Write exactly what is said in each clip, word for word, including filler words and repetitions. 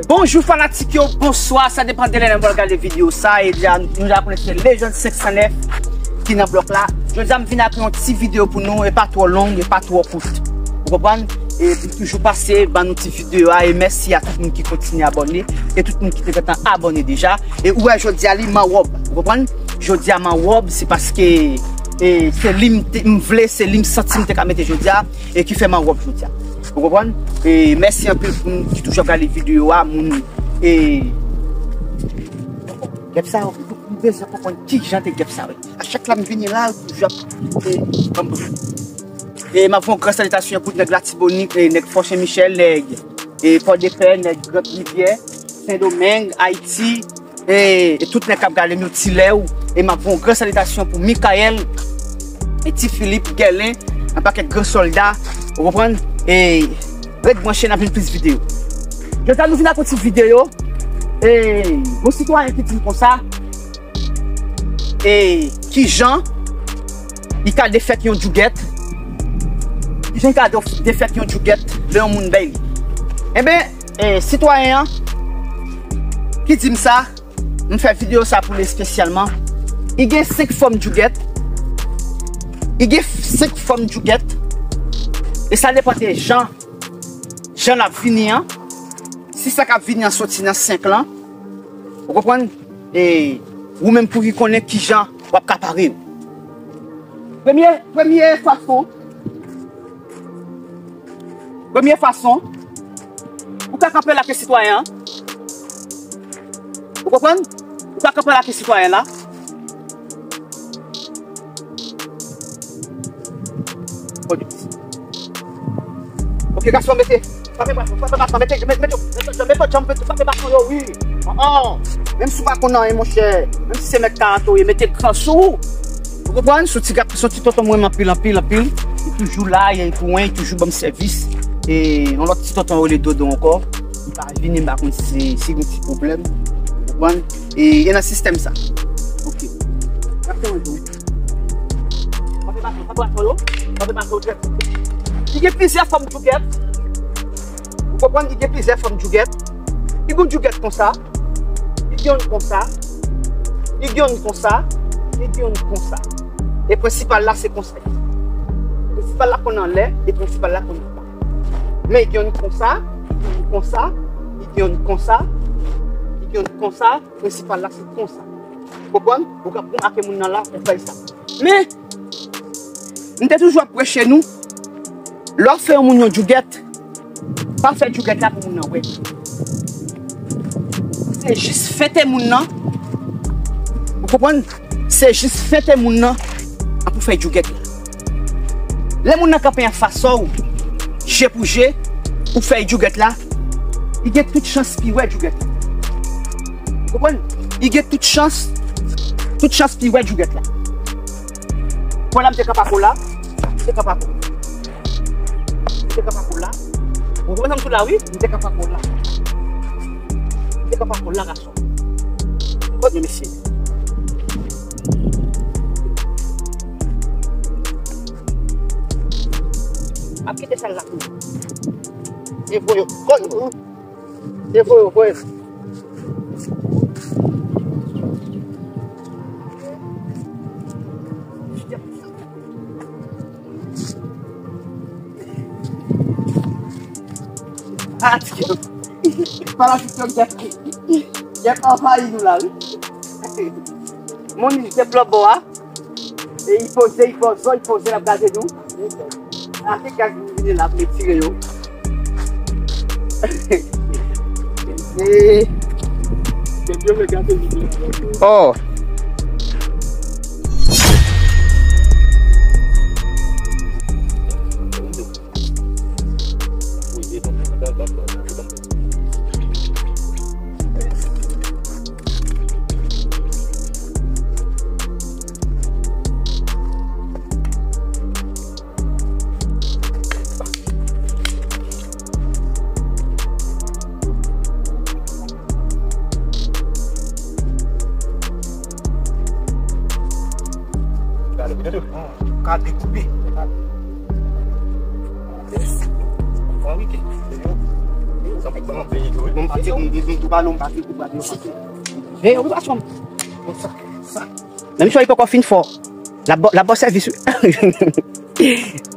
Bonjou fanatik yo, bonswa, sa depann de lè n ap gade videyo sa, e deja nou deja konnen se Legend senk san nèf ki nan blòk la. Jodi a m vin ak yon ti videyo pou nou, e pa twò long, e pa twò kout. Ou konprann? E pou toujou pase ban nou ti videyo a, e mèsi a tout moun ki kontinye abòne, e tout moun ki te gentan abòne deja. E ou wè jodi a li man wòb, ou konprann? Jodi a man wòb, se paske e se li m te- m vle, se li m santi m te ka mete jodi a, e ki fè man wòb jodi a. Ou konprann? E mèsi anpil pou moun ki toujou ap gade videyo a, moun e gèp sa yo, m bezwen konprann ki jan te gèp sa yo. A chak la m vini la, yo toujou ap e, ban m e m ap fè yon gran salitasyon pou nèg Latibonit, e nèg Fò Sen Michèl, nèg e Pòdepè, nèg Grand Rivyè, Sendomeng, Ayiti, e, e tout nèg k ap gade m yo, Tilèw, e m ap fè yon gran salitasyon pou Mikayèl, e Ti Filip, Gèlen, yon pakèt gran sòlda, ou konprann? E ret branche, n ap vin plis videyo. Jodi a nou vin ak yon ti videyo, e yon sitwayen ki di m konsa, e kijan li ka defèt yon djougèt, kijan li ka def- defèt yon djougèt lè yon moun bay li. Enben, e, sitwayen an ki di m sa, m fè videyo sa pou li espesyalman. Li gen senk fòm djougèt. Li gen senk fòm djougèt. E sa depann de jan, jan l ap vini an. Si sa k ap vini an soti nan senk lan, ou konprann? E ou menm pou ki konnen kijan w ap ka pare w. Premye, premye fason, premye fason, ou ka kanpe la ke sitwayen an. Ou konprann? Ou ka kanpe la ke sitwayen la. Ok, gason, mete. Frape baton, frape baton, mete, mete, mete, mete, mete, mete, frape baton yo, wi. An, an. Menm si w pa konn anyen, monchè, menm si se mèt karant ou ye, mete kran sou ou. Ou konprann? Se yon ti gap, se yon ti tonton mwen anpil, anpil, anpil. Li toujou la, li pou mwen, li toujou ban m sèvis. E yon lòt ti tonton yo rele Dodo ankò. Li pa vini, m pa konn si se, si gen ti pwoblèm. Ou konprann? E, e nan sistèm sa. Ok. N ap fè yon jou. Frape baton, frape baton yo. Frape baton yo trè fò. Li gen plizyè fòm djougèt. Ou konprann? Li gen plizyè fòm djougèt. Li gen yon djougèt konsa. Li gen youn konsa. Li gen youn konsa. Li gen youn konsa. E prensipal la se konsa. Prensipal la konn anlè, e prensipal la konn anba. Men li gen youn konsa, li gen youn konsa, li gen youn konsa, li gen youn konsa, prensipal la se konsa. Konprann? Ou ka pran ake moun nan la, ou fè sa. Men, m te toujou ap preche nou, lè w fè yon moun yon djougèt, pa fè djougèt la pou moun nan wè. Se jis fente moun nan. Ou konprann? Se jis fente moun nan pou fè djougèt la. Lè moun nan kanpe anfas ou, je pou je, ou fè djougèt la, li gen tout chans pi wè djougèt la. Ou konprann? Li gen tout chans, tout chans pi wè djougèt la. Pwen la m te kanpe akò la, m te kanpe akò. M te kanpe akò la. Ou konprann sa m sou la, wi? M te kanpe akò la. M te kanpe akò la, gason. Kot mesye? Ap kite sal la pou. E voye. Kot? E voye, voye. Atike. Fanatik yo, gèp, gèp anvayi nou la, wi. Moun jete flò bò a. E li poze, li poze, li poze, l ap gade nou. Ake gaz nou vini la pou retire yo. E, oh. Ka dekoupe. Bon, wi, ke. Bon, m pati, m, m, m tou pale, m pati, m pati. Hey, ou pa chanm. Menm si li poko fin fò. L ap ba, l ap ba w sèvis, wi.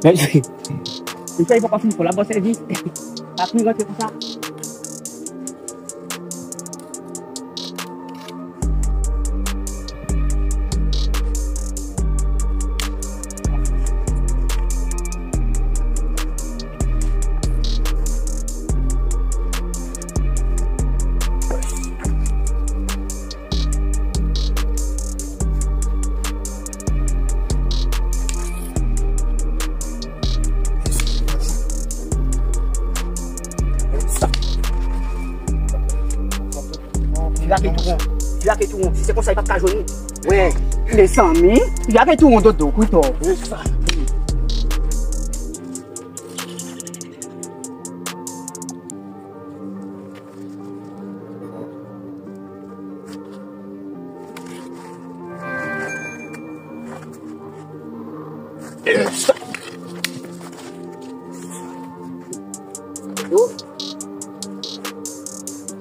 Menm si, menm si li poko fin fò, l ap ba w sèvis. Pa kouri rantre konsa. Fi a ke tou won. Fi a ke tou won. Si se konsa, li p ap ka jwenn ou. Wè. Mezanmi, fi a ke tou won dodo, kwito.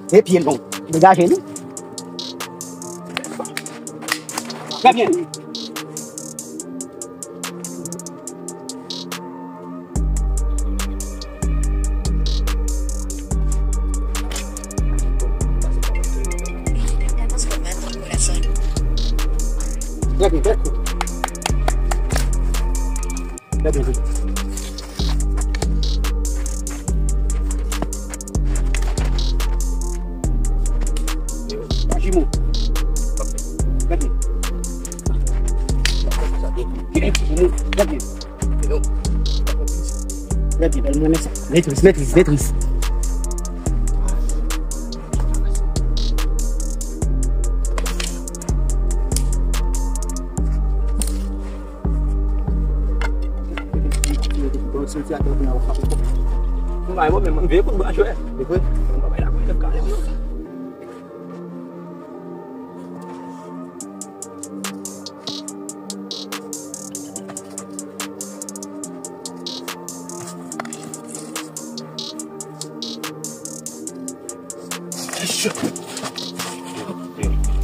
De pye long. Degaje li. Trè byen. Trè byen, trè kou. Trè byen, trè byen. Jimo. Trè byen. Jimo, trè byen. Trè byen, bèl mwen, men sa. Metriz, metriz, metriz.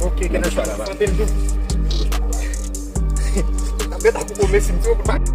Ok, kena sante l tou. Mwen ta koupe mesi m tou.